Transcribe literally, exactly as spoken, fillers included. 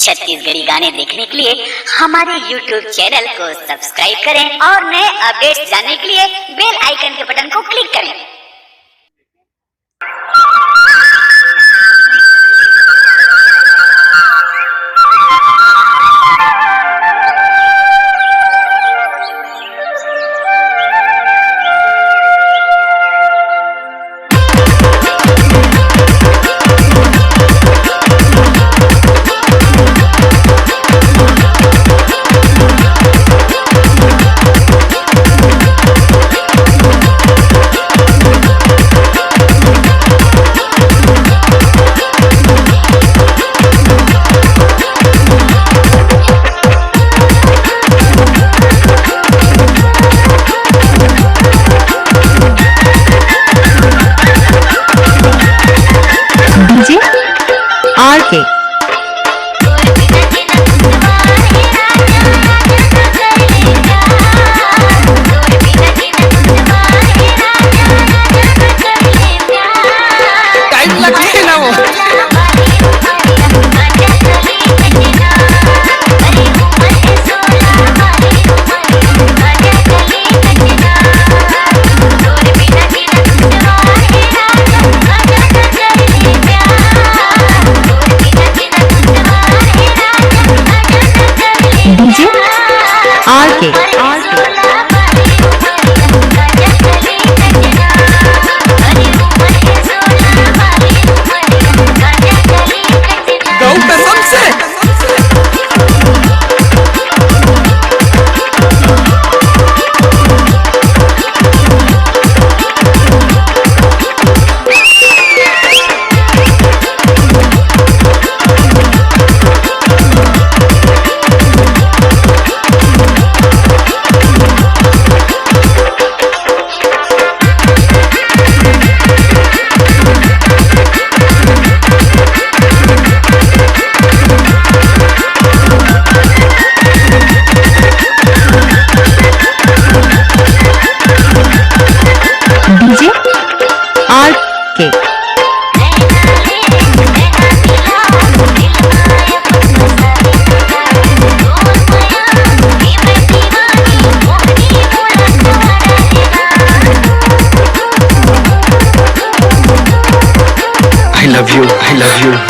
छत्तीसगढ़ी गाने देखने के लिए हमारे YouTube चैनल को सब्सक्राइब करें और नए अपडेट्स जानने के लिए बेल आइकन के बटन को क्लिक करें। डीजे आर के। टाइम लगथे ना वो। डीजे आर के। गौ कसम से। डीजे आर के। I love you, I love you.